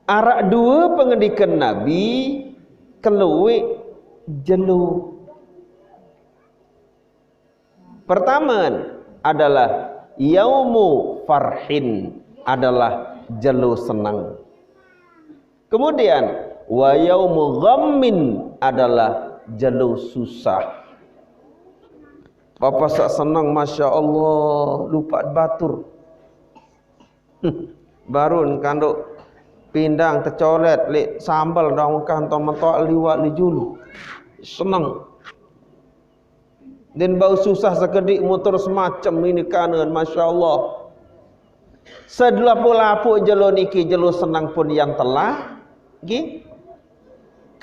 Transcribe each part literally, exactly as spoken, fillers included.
Araq due pengendiken Nabi kelueq jelo. Pertame adalah yaumu farhin, adalah jelo seneng. Kemudian, wa yaumu ghammin, adalah jelo susah. Bapak saq seneng, masya Allah, lupaq batur. Baru kanduk pindang tecolet leq sambel daun kanton mentok liwat li julu. Seneng. Ndeqn bau susah sekediq, mutur semacem ini kanen, masya Allah. Sedelapuq-lapuq jelo niki jelo seneng pun yan telah, nggih.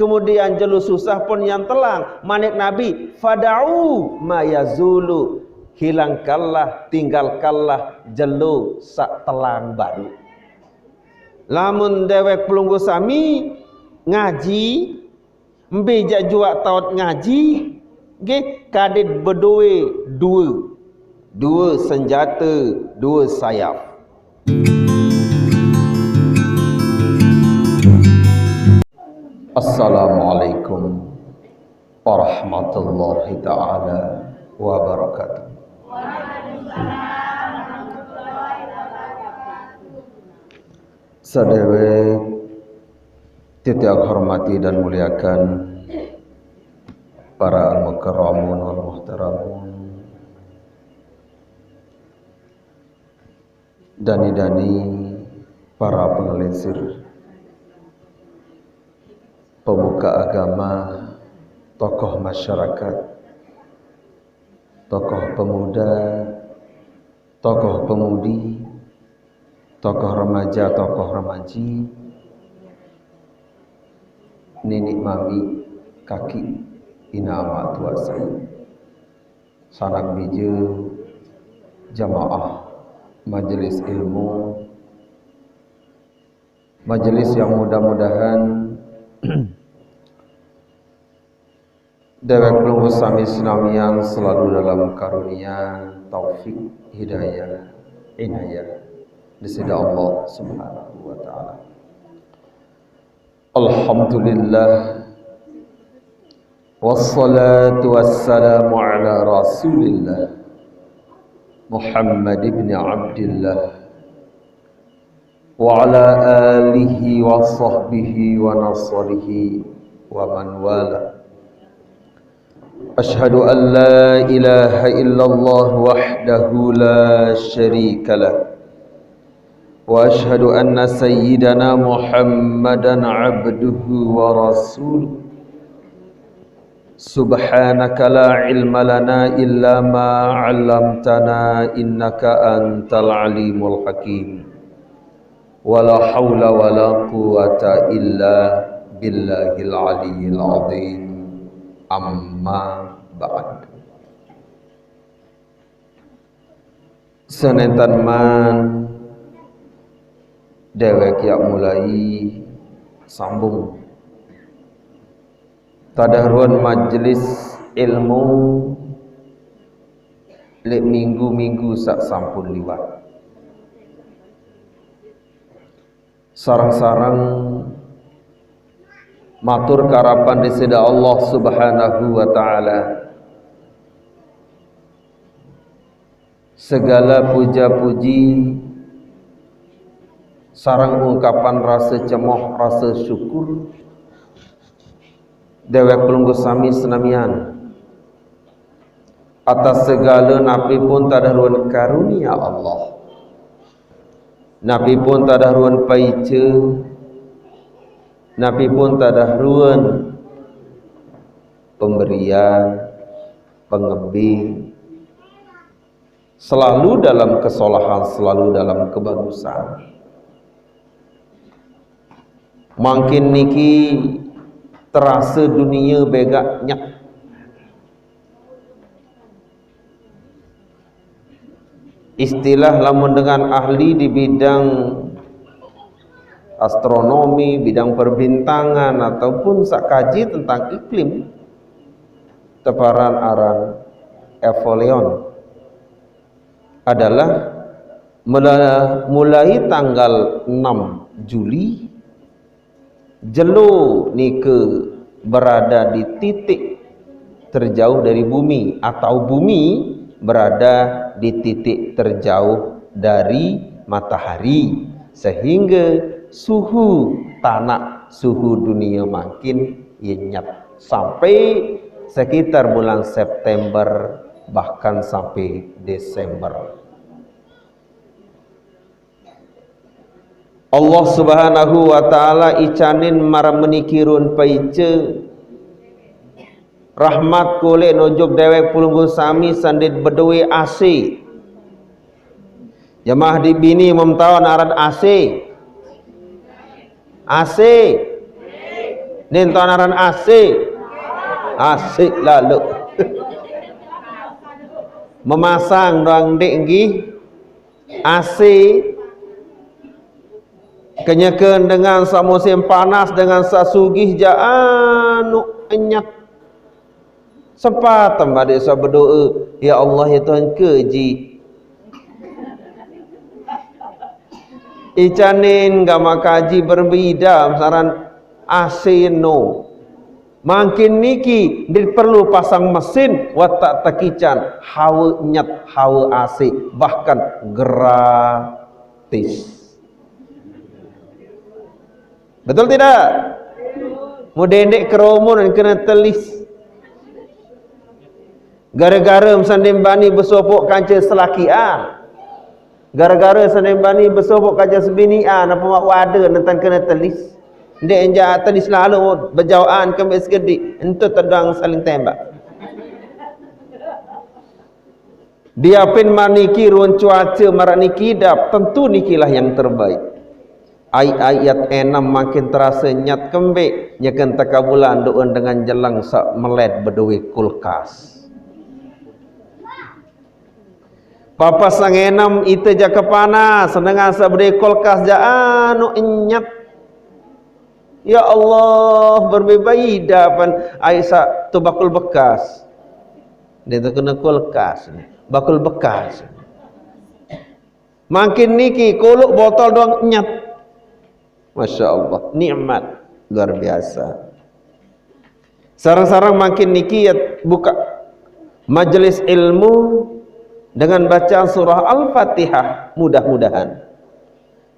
Kemudian jelo susah pun yan telang. Manik Nabi, "Fada'u ma yazulu." Hilangkanlah, tinggalkanlah jelo saq telang baru. Lamun dewek pelungguh sami ngaji, mbe jaq juaq taoq ngaji, nggih, kadit bedoe due. Due senjate, due sayap. Assalamualaikum warahmatullahi taala wabarakatuh. Sadewek titiang hormati dan muliakan para al-mukarramun wal muhtaramun, dani-dani para pengelinsir, pemuka agama, tokoh masyarakat, tokoh pemuda, tokoh pemudi, tokoh remaja, tokoh remaji, niniq mamiq, kakiq inaq amaq tuaq sai, sanak bije, jamaah majelis ilmu, majelis yang mudah-mudahan dewek pelungguh sami senamian selalu dalam karunia, taufik, hidayah, inayah Deside Allah Subhanahu wa taala. Alhamdulillah. Wassalatu wassalamu ala Rasulillah Muhammad ibn Abdillah wa ala alihi wa sahbihi wa nasrihi wa man wala. Asyhadu an la ilaha illallah wahdahu la syarika lah. Wa asyhadu anna sayyidana Muhammadan abduhu wa rasuluh. Subhanaka la ilma lana illa ma 'allamtana innaka antal alimul hakim. Wala haula wala quwwata illa billahil aliyyil azim. Amma ba'd. Senentan man dewek yaq mulai sambung tadah ruen majelis ilmu leq minggu-minggu saq sampun liwat. Sareng-sareng matur karapan Deside Allah Subhanahu wa taala. Segala puja-puji sareng ungkapan rase cemoh, rase syukur dewek pelungguh sami senamian atas segala napi pun tadah ruen karunia Allah. Napi pun tadah ruen paice, napi pun tadah ruen pemberian, pengembe, selalu dalam kesolahan, selalu dalam kebagusan. Mangkin niki terase dunie begaq nyek. Istilah lamun dengan ahli di bidang astronomi, bidang perbintangan, ataupun saq kaji tentang iklim, teparan aran Evolion, adalah mela-, mulai tanggal enam Juli Jelo nike berada di titik terjauh dari bumi, atau bumi berada di titik terjauh dari matahari, sehingga suhu tanah, suhu dunia makin nyenyet sampai sekitar bulan September, bahkan sampai Desember. Allah Subhanahu wa Ta'ala icanin mara menikirun paice rahmat kulit nujug dewek pelungguh sami sandit bedoe A C. Jemaah di bini memtawan aran A C. A C. Nintawan aran A C. A C lalu. Memasang doang dek nggih. A C kenyeken dengan samusim panas, dengan sasugih ja anu enyet. Sepat tembade sa bedoe, "Ya Allah, ya Tuhan, keji." Icanin gama kaji berbeda saran A C no. Mangkin niki ndeq perlu pasang mesin, watak tekican, hawe nyet, hawe A C, bahkan gratis. Betul tidak? Mudendeq keromun kena telis. Gara-gara mesanding bani besopok kance selakian. Gara-gara senembani besopok kaja sebinian, apa mak wada nentan kena telis. Ndeq enjak telis lalu bejauhan kembe segedi, entu tedang saling tembak. Diapin maniki ruen cuaca maraq niki idap, tentu nikilah yang terbaik. Ayat-ayat enam makin terasa nyat kembe, nyeken tekabulan doen dengan jeleng saq melet bedoe kulkas. Papas sengenem ite jaq kepanas, dengan saq bedoe kulkas jaq anu enyet. Ya Allah, berbeda pan aiq saq to bakul bekas. Ndeq tekene kulkas, bakul bekas. Mangkin niki koloq botol doang enyet. Masya Allah, nikmat luar biasa. Sareng-sareng mangkin niki ya buka majelis ilmu dengan bacaan surah Al-Fatihah. Mudah-mudahan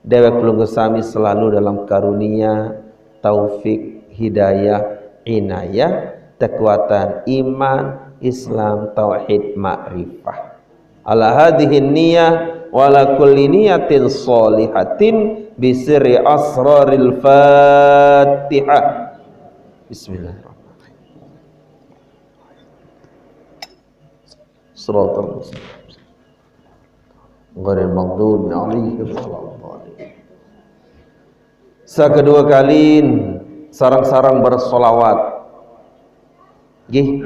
dewek pelungguh sami selalu dalam karunia, taufik, hidayah, inayah, kekuatan iman, Islam, tauhid, makrifah. Ala hadhihi niyah wa ala kulli niyatin shalihatin bi sirri asraril Fatihah. Bismillahirrahmanirrahim. Shiratal mustaqim. Ghairil maghdubi alaihim waladdallin. Sekedua kali sareng-sareng bersolawat. Nggih.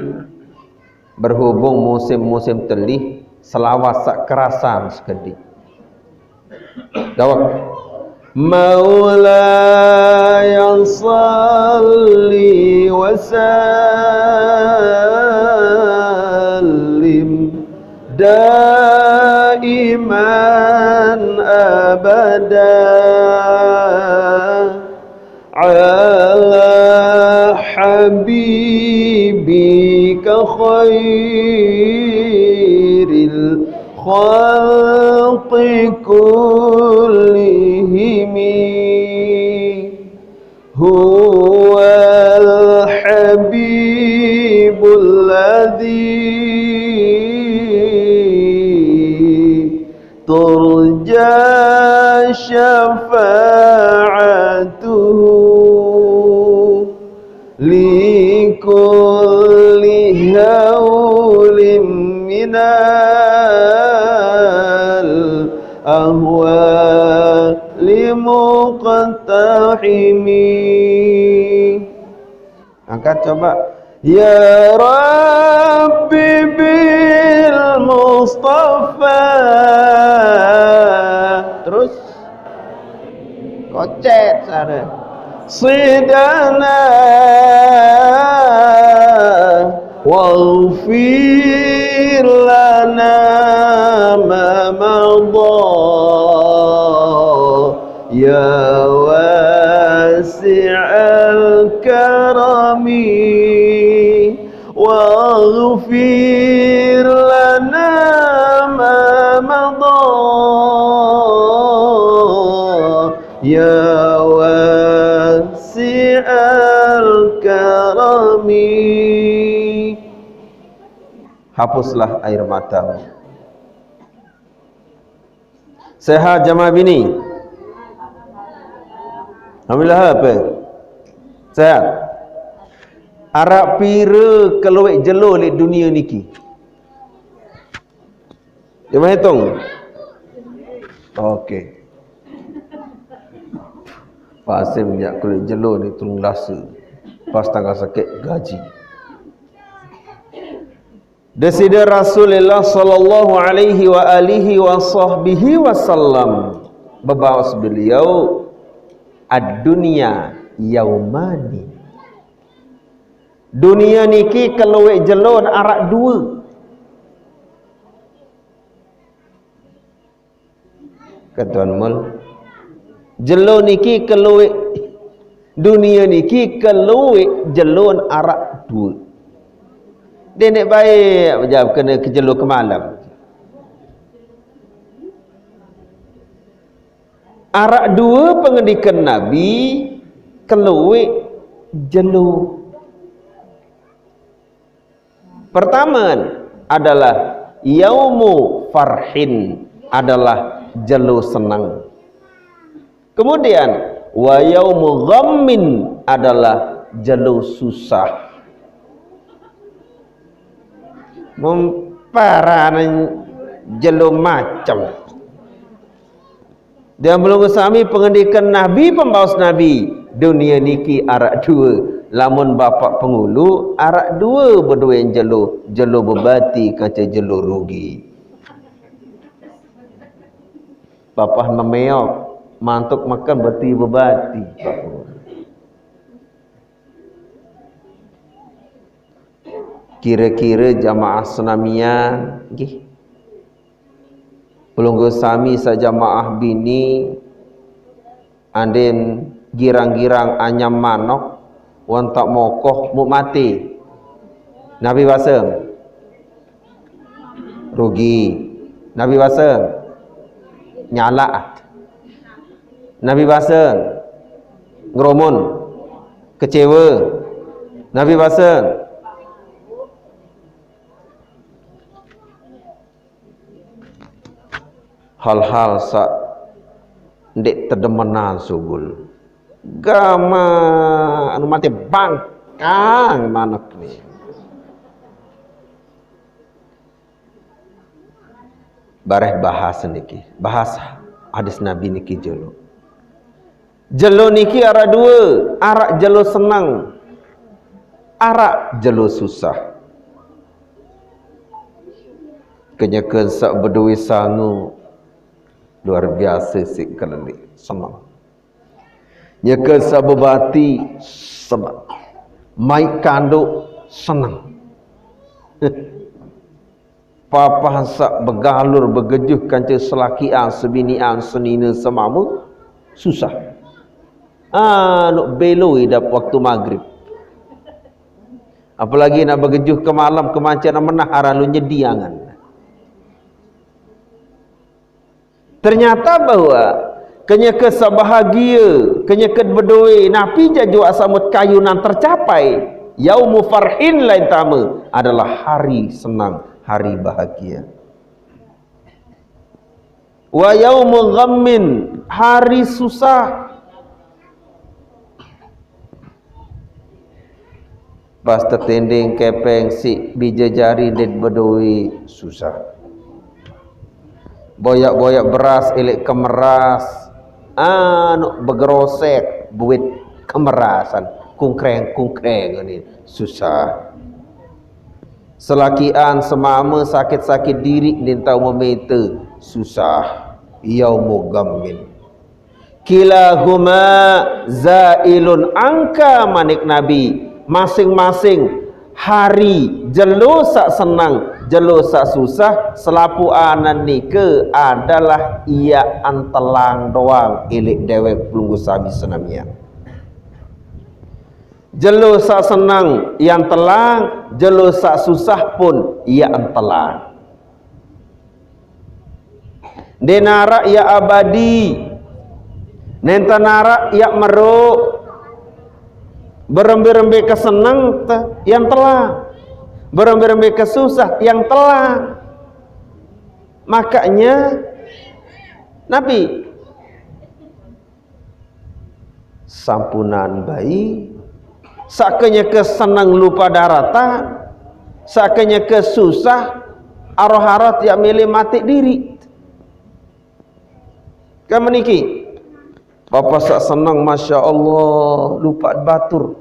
Berhubung musim-musim telih, selawat saq kerasan sekediq. Dawek. مولاي صل وسلم دائما أبدا على حبيبك خير الخلق كلهم. هو الحبيب الذي ترجى شفاعته لكل هول من الأهوال مقتحم. Angkat coba. Ya Rabbi bil Mustafa. Terus. Kocet sare. Sidana waghfir lana ma madha. Ya wasi'al الكرم واغفر لنا ما مضى يا واسع الكرم. Hapuslah air matamu. Sehat jamaah bini? Alhamdulillah apa? Sehat. Arap pira keluik jelo leq dunia niki? Dia menghitung. Okey. Pasim jak keluik jelo ni turun lasa. Pas tanggal sakit gaji. Deside Rasulullah sallallahu alaihi wa alihi wa sahbihi wasallam, bebaos beliau, "Ad-dunya yaumani." Dunia niki keluik jelo arak dua. Ketuan mul. Jelo niki keluik, dunia niki keluik jelo arak dua. Denek baik jawab kena ke jelo ke malam. Arak dua pengendikan Nabi keluik jelo. Pertama adalah yaumu farhin, adalah jelo senang. Kemudian wa yaumu ghammin adalah jelo susah. Memparan jelo macem. Dan pelungguh sami pengendikan Nabi, pembaos Nabi, dunia niki arak dua. Lamun bapak pengulu, arak dua bedue jelo, jelo bebati kaca jelo rugi. Bapak memeok, mantuk makan beti bebati. Kira-kira jamaah senamian, nggih. Pelungguh sami saq jamaah bini, andin girang-girang anyam manok, wah ntak mokoh muq mate. Napi baseng? Rugi. Napi baseng? Nyalaq. Napi baseng? Ngerumun. Kecewe. Napi baseng? Hal-hal saq ndeq tedemenan sugul. Gamaq anu mate bangkang manuk ni. Bareh bahas niki, bahas hadis Nabi niki jelo. Jelo niki araq due, araq jelo seneng, araq jelo susah. Kenyeke saq bedowe sangu, luar biase siq kelelek, seneng. Nyeke saq bebati, seneng. Maiq kanduk, seneng. Papah saq begalur begejuh kance selakian, sebinian, senine, semame, susah. Anuq belo idap waktu magrib. Apalagi naq begejuh kemalem, kemancenan menah araq lu nyedi angen. Ternyata bahwa kenyeke saq bahagie, kenyeke bedowe napi jajuaq samut kayunan tercapai, yaumu farhin lain tame, adalah hari senang, hari bahagia. Wa yaumu ghammin, hari susah. Pas tetinding kepeng siq bije jari ndeq bedowe, susah. Boyaq-boyaq beras ileq kemeras, anuq begerosek buit kemerasan, kungkreng-kungkreng ni, susah. Selakian semame sakit-sakit diriq ndeq tao memete, susah. Yaumu ghammin. Kilahuma zailun angka, manik Nabi, masing-masing hari, jelo saq seneng, jelo saq susah, selapuqan nike adalah iaq antelang doang ileq deweq pelungguh sami senamian. Jelo saq seneng yan telang, jelo saq susah pun yan telang. Ndeq naraq yaq abadi, nenten naraq yaq meruq. Berembe-rembe keseneng te, yan telang. Berembe-rembe kesusah, yan telang. Makanya, Nabi, sampunan bayi, saq kenyeke seneng lupa daratan, saq kenyeke susah, aroh-aroh tiaq mele mate diriq. Kan meniki, papa saq seneng, masya Allah, lupa batur.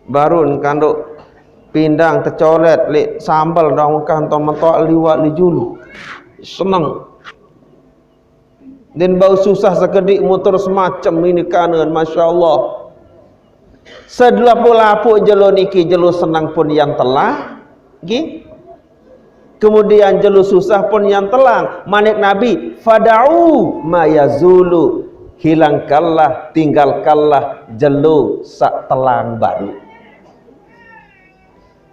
Barun kanduk pindang tecolet leq sambel dong, kantong mentok liwat li julu. Seneng. Ndeqn bau susah sekediq, motor semacem ini kanen, masya Allah. Sedelapuq-lapuq jelo niki jelo seneng pun yan telang, nggih. Kemudian jelo susah pun yan telang. Manik Nabi, "Fada'u ma yazulu." Hilangkanlah, tinggalkanlah jelo saq telang baruq.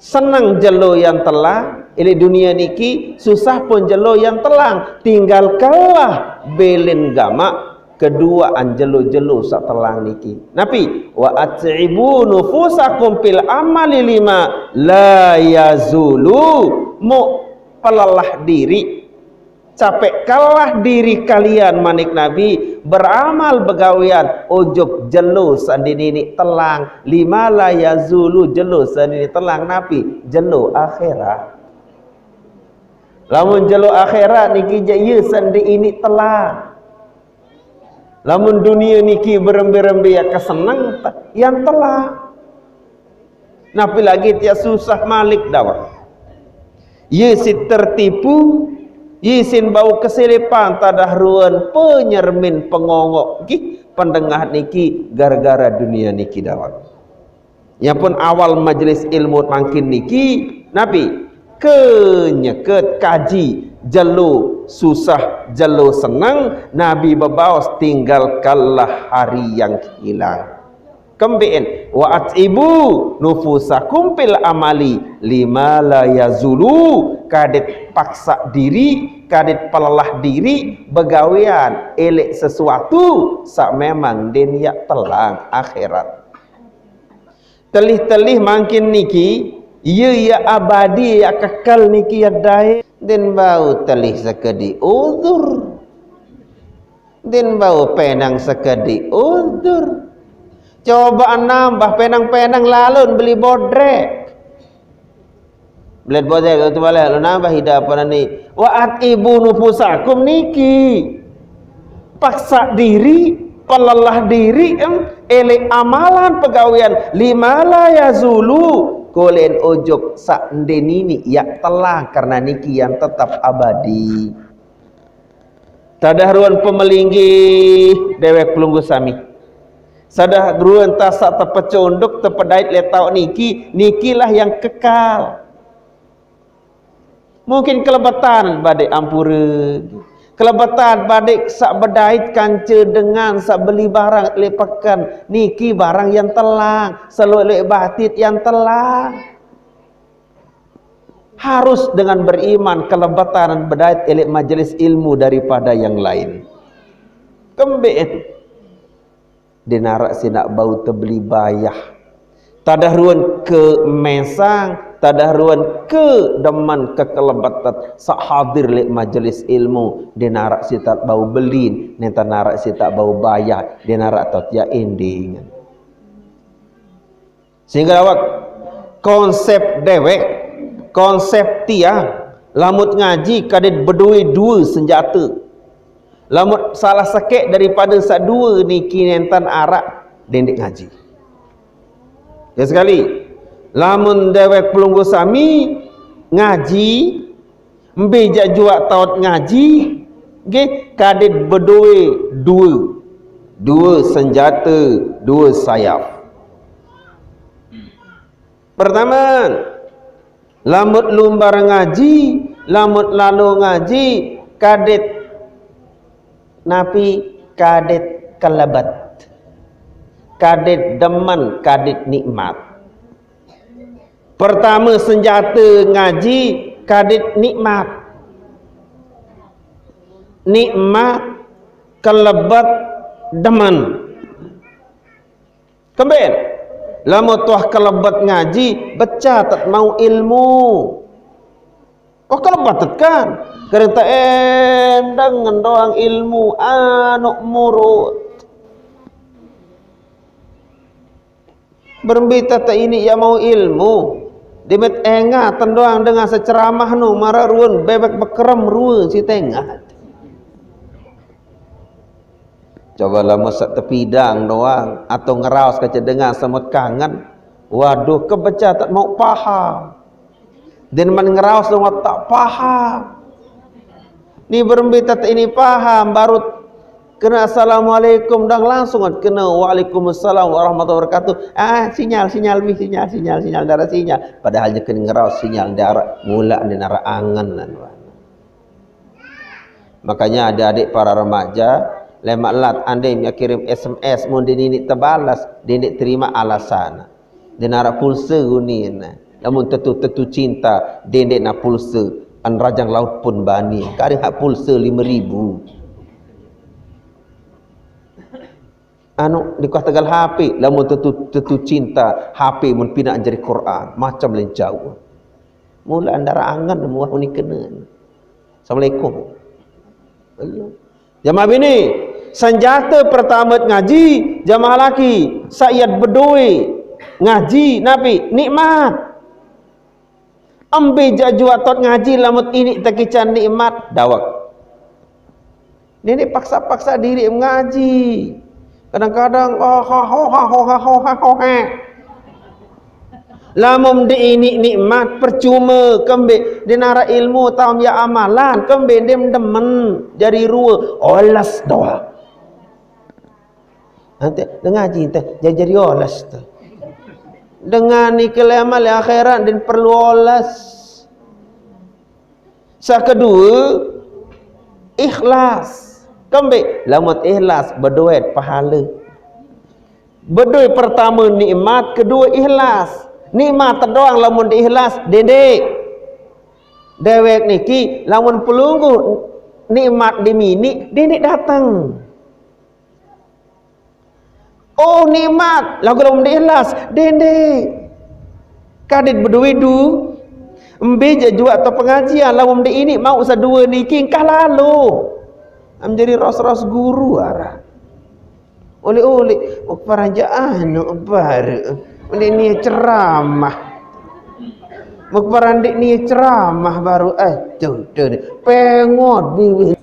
Seneng jelo yan telang, leq dunie niki, susah pun jelo yan telang. Tinggalkanlah bilin gamaq keduaan jelo-jelo saq telang niki. Napi? "Wa at'ibu nufusakum fil amali lima la yazulu." Muq pelelah diriq. Capekkanlah diri kalian, manik Nabi, beramal begawean ojok jelo saq ndeq niniq telang, lima la yazulu, jelo saq ndeq niniq telang, napi? Jelo akhirat. Lamun jelo akhirat niki jaq ie saq ndeq niniq telang. Lamun dunie niki berembe-rembe yaq keseneng, yan telang. Napi lagi tiaq susah malik dawek. Ie siq tertipu, ie sin bau keselepan tadah ruen penyermin pengongoq nggih pendengah niki gara-gara dunie niki dawek. Yapun awal majelis ilmu mangkin niki, napi? Kenyeket kaji jelo susah, jelo seneng, Nabi bebaos, "Tinggalkanlah hari yang hilang." Kembeqn, "Wa at'ibu nufusakum fil amali lima la yazulu." Kadit paksa diri, kadit pelelah diri begawean eleq sesuatu saq memang ndeqn yaq telang akhirat. Telih-telih mangkin niki, ie yaq abadi, yaq kekel niki yaq dait. Ndeqn bau telih sekediq udur. Ndeqn bau penang sekediq udur. Coba nambah penang-penang lalun beli bodrek. Belet bodrek tu baleh lu nambah idapan ni. Wa at'ibu nufusakum niki. Paksa diri, pelelah diri, em, eleq amalan pegawean, lima la yazulu, kolen ojok saq ndeq niniq yaq telang, karena niki yan tetep abadi. Tadah ruen pemelinggih dewek pelungguh sami. Sadah ruen tasaq tepecunduk, tepedait leq taoq niki, nikilah yang kekal. Mungkin kelebetan badeq ampure. Kelebetan badeq saq bedait kance dengan saq beli barang leq peken, niki barang yan telang, seloq leq batit yan telang. Harus dengan beriman, kelebetan bedait eleq majelis ilmu daripada yang lain. Kembeqn. Ndeq naraq sinaq bau tebeli bayah. Tadah ruen kemesang, tadah ruen kedemen kekelebetan saq hadir leq majelis ilmu, ndeq naraq sitaq bau belin, nenten naraq sitaq bau bayah, ndeq naraq tot yaq endingen. Sehingge dawek konsep dewek, konsep tiang, lamun ngaji kadit bedowe due senjate. Lamun salah sekeq daripade saq due niki nenten araq, dendeq ngaji. Ya sekali, lamun dewek pelungguh sami ngaji, mbe jaq juaq taoq ngaji, nggih, kadit bedowe due, due senjate, due sayap. Pertame, lamun lumbar ngaji, lamun lalo ngaji, kadit napi? Kadit kelebet. kadit demen, kadit nikmat. Pertama senjata ngaji, kadit nikmat. Nikmat, kelebet, demen. Kemben, lamun tuah kelebet ngaji, beca tet mau ilmu. Oh, kelebet tet kan. Kereta endang ngendoang ilmu anu murut. Berembe tet ini ya mau ilmu. Dimet enga tendoang dengan seceramah nu mara ruan bebek bekerem ruan si tengah. Coba lamun sak tepidang doang atau ngeraos kaca dengan semut kangen. Waduh, kebeca tak mau paham. Dan man ngeraos doang tak paham. Ni berembe tet ini paham, baru kena assalamualaikum dan langsung kena waalaikumsalam warahmatullahi wabarakatuh. Ah, sinyal, sinyal, wih, sinyal, sinyal, sinyal, darah sinyal. Padahal je kena ngeraos sinyal darah mula ni nara angen nan. Makanya adik-adik para remaja, lemak lat ande mia kirim S M S mun di nini tebalas, di nini terima alasan. Di nara pulsa gunin. Lamun tetu-tetu cinta, dendek na pulsa, an rajang laut pun bani. Kari hak pulsa lima ribu. Anu, di kuah tegal H P, lamun tetu, tetu cinta, H P mun pina jari Quran, macam lain jauh. Mula andara angan muah uni kena. Assalamualaikum. Belum. Jamaah bini, senjata pertama ngaji, jamaah laki, sayat bedoi, ngaji, napi, nikmat. Ambil jajua tot ngaji, lamun ini tekican nikmat, dawak. Ini paksa-paksa diri mengaji. Kadang-kadang, oh, ho, ho, ho, ho, ho, ho, ho, he. Lamun di ini nikmat percuma, kembe di nara ilmu taum ya amalan, kembe dem demen jari rua, oles doa. Nanti dengar ngaji teh, jadi, jadi oles tu. Dengan ni kelemal akhirat dan perlu oles. Sa kedua, ikhlas. Kembe, lamun ikhlas, beduit pahala. Beduit pertama nikmat, kedua ikhlas. Nikmat doang lamun diikhlas, dendek. Dewek niki lamun pelungguh nikmat dimini, dendek datang. Oh, nikmat, lagu lamun diikhlas, dendek. Kadit beduit du, embe jajua atau pengajian, lamun di ini mau sadua niki engkah lalu. Am jadi ros-ros guru ara. Oleh-oleh, oh, paranja anu baru. Ini ni ceramah. Mau parandik ni ceramah baru, eh, tuh, tuh, tuh. Pengot biwih.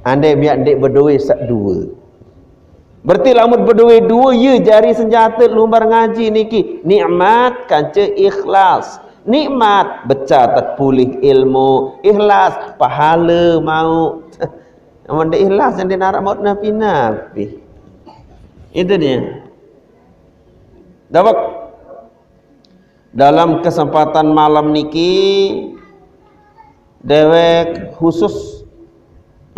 Andai biar ndik beduit sak dua. Berarti lamun beduit dua, ya jari senjata lumbar ngaji niki. Nikmat kanca ikhlas. Nikmat beca tet pulih ilmu, ikhlas pahala mau. Amun ndik ikhlas yang dinarak maut napi-napi. Itu dia. Dawak. Dalam kesempatan malam niki, dewek khusus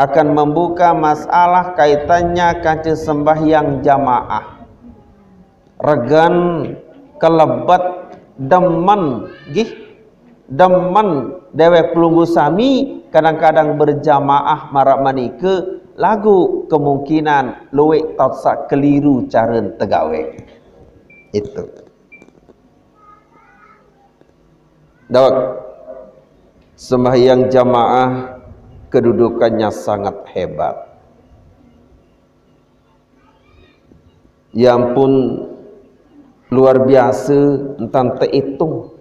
akan membuka masalah kaitannya kanca sembahyang jamaah. Regan kelebet demen, gih, demen dewek pelungguh sami kadang-kadang berjamaah marak manika lagu kemungkinan luwek tausa keliru cara tegawe. Itu. Dawak, sembahyang jamaah kedudukannya sangat hebat. Ya ampun, luar biasa, entan terhitung.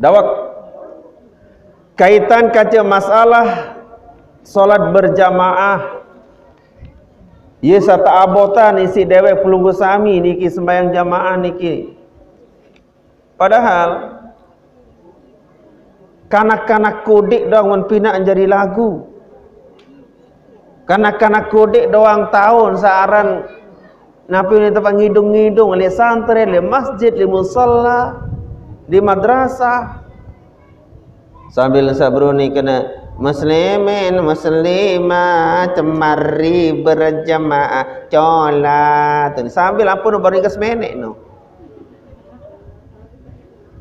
Dawak, kaitan kaca masalah salat berjamaah. Ye sata abotan isi dewek pelungguh sami niki sembahyang jamaah niki. Padahal kanak-kanak kodik doang wan pinak jari lagu. Kanak-kanak kodik doang taun saaran napi ni tempat ngidung-ngidung, le santri, le masjid, le musala, di madrasah. Sambil sabruni kena Muslimin muslimat, mari berjamaah sholat. Sambil ampun baru ingat semenek no.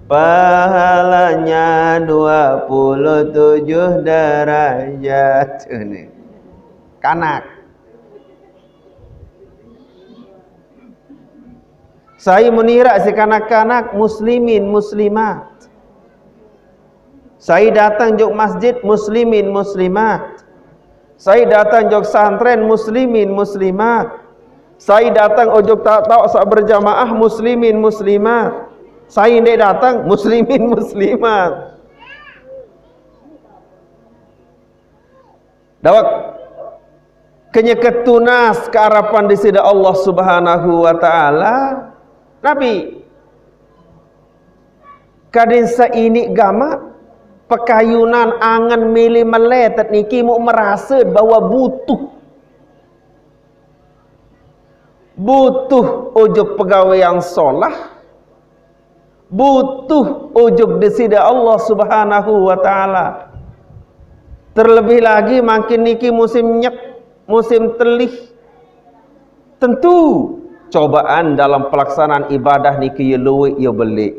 Pahalanya dua puluh tujuh derajat. Ini. Kanak. Saya menira si kanak-kanak muslimin muslimat. Saya datang jok masjid muslimin muslimat. Saya datang jok santren muslimin muslimat. Saya datang ojok tak tahu saat berjamaah muslimin muslimat. Saya tidak datang muslimin muslimat. Dawak kenyeket tunas kearapan di sida Allah Subhanahu wa Ta'ala. Nabi, kadin saini gama, pekayunan angen milih meletet niki mu merasa bahwa butuh. Butuh ojok pegawaian solah, butuh ojok di sida Allah Subhanahu wa Ta'ala. Terlebih lagi makin niki musim nyek, musim telih. Tentu cobaan dalam pelaksanaan ibadah niki ya luwih ya belik.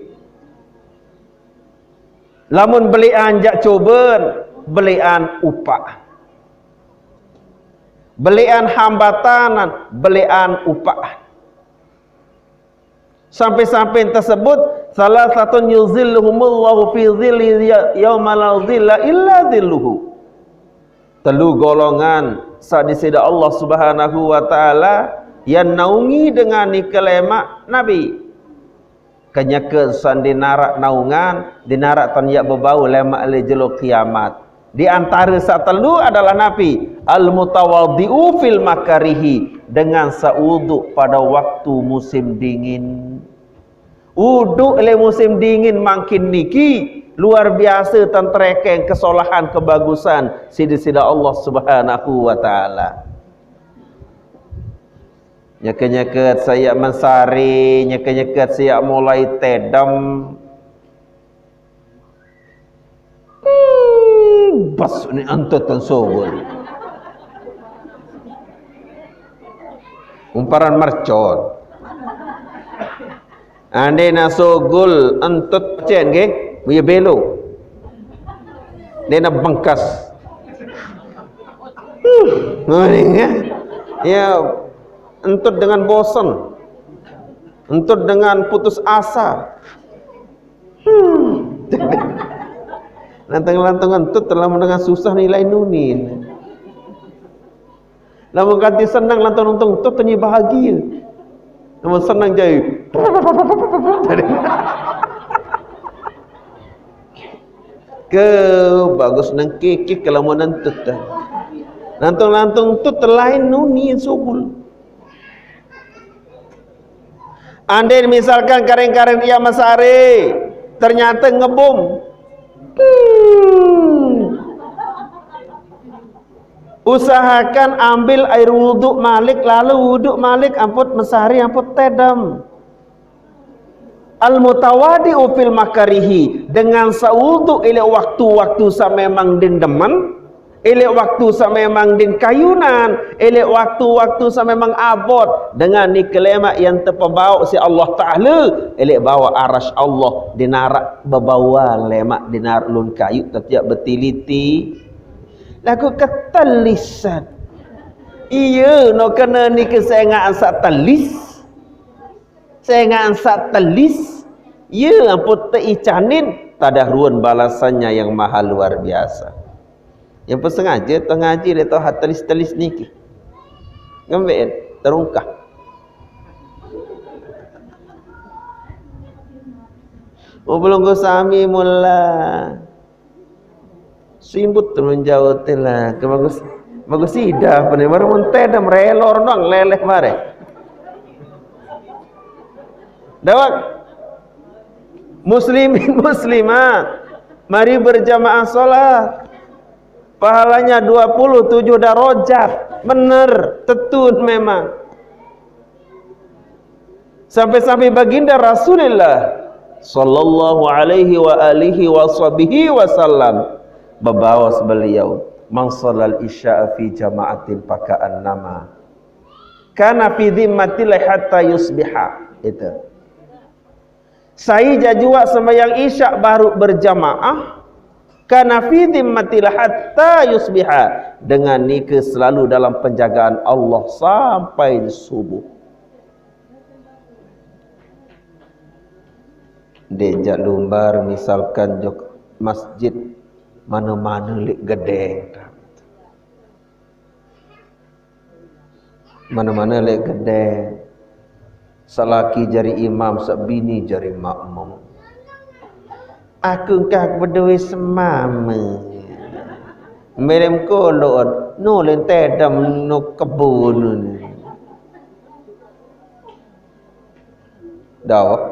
Lamun belian jak coben, belian upah. Belian hambatanan, belian upah. Sampai-sampai tersebut, salah satu yuzilluhumullahu fi zilli ya-, yauma la zilla illa zilluhu. Telu golongan saat di sida Allah Subhanahu wa Ta'ala yang naungi dengan ni kelema Nabi. Kenyeke san dinarak naungan, dinarak tan yak bebau lemak le jelo kiamat. Di antara sa telu adalah napi? Al-mutawadhi'u fil makarihi, dengan sa uduk pada waktu musim dingin. Uduk le musim dingin makin niki luar biasa tan terekeng kesolahan kebagusan sida-sida Allah Subhanahu wa Ta'ala. Nyeket-nyeket saya mensari, nyeket-nyeket saya mulai tedem. Hmm, bas ni entut tan sogol. Umparan mercon. Ande na sogol entut cen ke, ya belo. Dia na bengkas. Hmm, ya. Ya, entut dengan bosan. Entut dengan putus asa. Hmm. Lantang-lantang entut telah mendengar susah nilai nunin. Lamun kanti senang lantang entut tenyi bahagia. Lamun senang jai. Ke bagus nang kikik kalau mau nentut dah. Lantung-lantung tu telain nunin sugul. Andai misalkan karen-karen ia masari ternyata ngebum. Hmm. Usahakan ambil air wuduk malik lalu wuduk malik amput masari amput tedem. Al-mutawadi'u fil makarihi, dengan saudu ile waktu-waktu sa memang din demen, ile waktu sa memang din kayunan, ile waktu-waktu sa memang abot, dengan ni kelema yang tepebau si Allah Ta'ala, ile bawa aras Allah, dinarak bebawa lemak, dinarak lun kayu, tetiak betiliti. Lagu ketelisan. Iya, no kena ni kesengaan sa telis. Sengan sa telis, ya ampun teicanin, tadah ruan balasannya yang maha luar biasa. Yang pun sengaja tu ngaji dia tu ha telis-telis niki. Ngambil terungkah. Mau belum sami mula. Simbut tu menjauh tu lah. Ke bagus, bagus ida apa ni? Baru mentedam relor dong leleh mare. Dawak. Muslimin muslimat, mari berjamaah sholat. Pahalanya dua puluh tujuh darajat. Bener, tetun memang. Sampai-sampai baginda Rasulullah sallallahu alaihi wa alihi wa sahbihi wasallam Bebaos beliau, "Man sallal isya'a fi jama'atin faka'annama kana fi dhimmatillah hatta yusbiha." Itu. Sai jajuak sembahyang Isya baru berjamaah, kana fi dhimmatillah hatta yusbiha. Dengan nike selalu dalam penjagaan Allah sampai subuh. Dejak lumbar misalkan jok masjid mana-mana lek gedeng. Mana-mana lek gedeng. Salaki jari imam, sabini jari makmum. Aku engkah bedue semame. Melem kolon, nu lentedem nu kebun. Dawak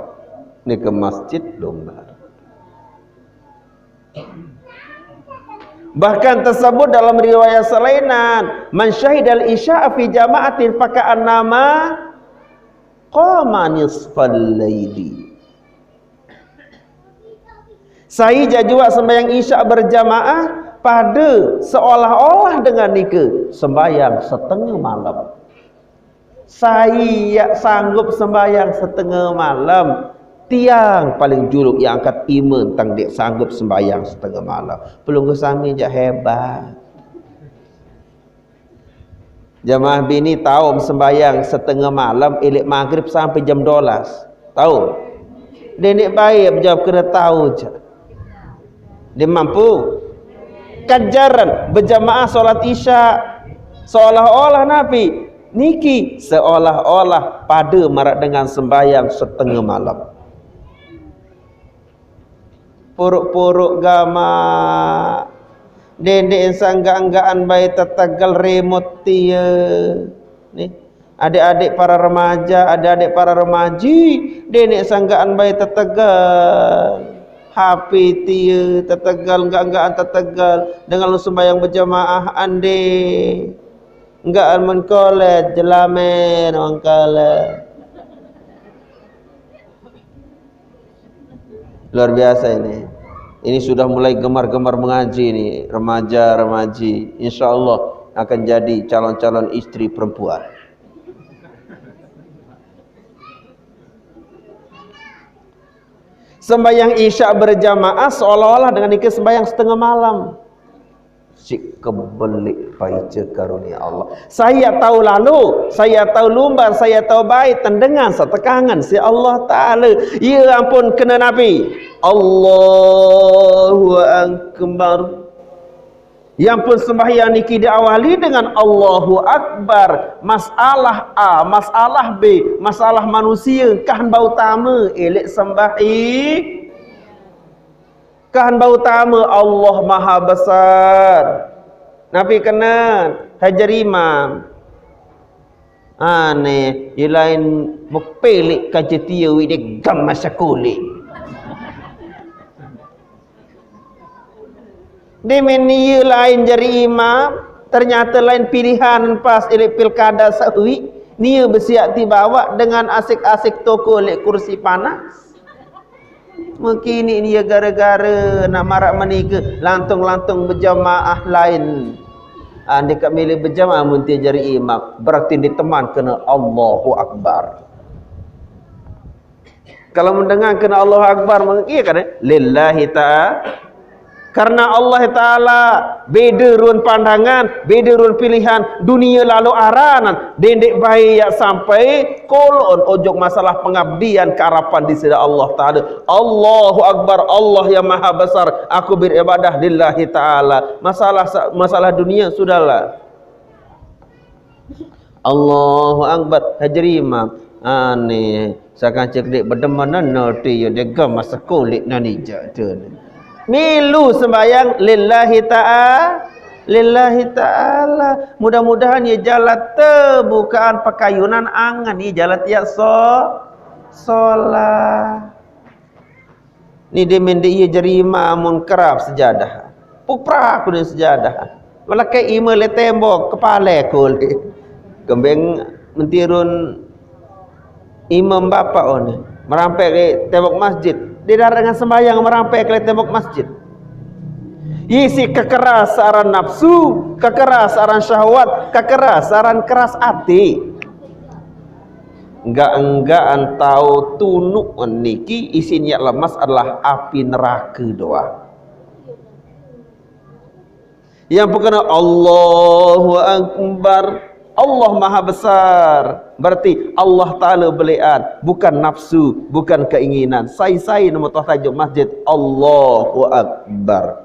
ni ke masjid lumbar. Bahkan tersebut dalam riwayat selainan, "Man syahidal isya'a fi jama'atin faka'annama qama nisfal laili." Sai jajuak sembahyang Isya berjamaah pada seolah-olah dengan nike sembahyang setengah malam. Sai yak sanggup sembahyang setengah malam, tiang paling juluk yang angkat iman tang dek sanggup sembahyang setengah malam. Pelunggu sami jak hebat. Jamaah bini tahu sembahyang setengah malam, ilik maghrib sampai jam dua belas. Tahu? Denek baik jawab kena tahu je. Dia mampu. Kajaran berjamaah solat Isya seolah-olah napi niki seolah-olah pada marak dengan sembahyang setengah malam. Puruk-puruk gamak. Dendek sangga-anggaan bai tetegal remote tie. Nih, adik-adik para remaja, adik-adik para remaji, dendek sanggaan bai tetegal. H P tie tetegal, angga-anggaan tetegal. Dengan lu sembahyang berjamaah ande. Anggaan mengkolet, jelamen, mengkolet. Luar biasa ini. Ini sudah mulai gemar-gemar mengaji ini, remaja-remaji. Insya Allah akan jadi calon-calon istri perempuan. Sembahyang Isya berjamaah seolah-olah dengan niki sembahyang setengah malam. Si kebelik paice karunia Allah. Saya tahu lalu, saya tahu lumbar, saya tahu baik, tendengan setekangan si Allah Ta'ala. Ya ampun, kena Nabi. Allahu Akbar. Ya ampun, sembahyang niki diawali dengan Allahu Akbar. Masalah A, masalah B, masalah manusia, kahan bau tama, elek sembahyang. Kahan bau tama Allah Maha Besar. Napi kena hajar imam. Aneh, ye lain mepelek kaca tie wik dia gam masa kulit. Demen ye lain jari imam, ternyata lain pilihan pas elek pilkada sawik. Nia besiak ti bawak dengan asik-asik toko lek kursi panas. Mungkin ini dia gara-gara nak marak menikah, lantung-lantung berjamaah lain. Andi kak milih berjamaah mun ti jari imam, berarti diteman kena Allahu Akbar. Kalau mendengar kena Allahu Akbar, meng-, iya kan, eh? Lillahi ta'ala. Karena Allah Ta'ala beda ruan pandangan, beda ruan pilihan, dunia lalu aranan, dendek baik yak sampai kolon ojok masalah pengabdian keharapan di sida Allah Ta'ala. Allahu Akbar, Allah yang maha besar, aku beribadah lillahi ta'ala. Masalah sa-, masalah dunia sudahlah. Allahu Akbar, hajri imam. Ane, sakancik dek bedemenan noti yo degam masa kulit nanija tu. Milu sembahyang lillahi ta'ala, lillahi ta'ala. Mudah-mudahan ya jalan tebukaan pakayunan angan ya jalan tiap so, solat. Ni dia mende iya jari imam mun kerap sejadah. Puprak ku dia sejadah. Melekat ima le tembok kepala ku le. Kembeng mentirun imam bapa on. Merampek ke tembok masjid. Dia darah dengan sembahyang merampek ke tembok masjid. Isi kekeras aran nafsu, kekeras aran syahwat, kekeras aran keras ati. Enggak-enggaan tau tunuk niki isi niat lemas adalah api neraka doang. Yang perkena Allahu Akbar, Allah Maha Besar. Berarti Allah Ta'ala belian, bukan nafsu, bukan keinginan. Sai-sai nama tuan tajuk masjid, Allahu Akbar.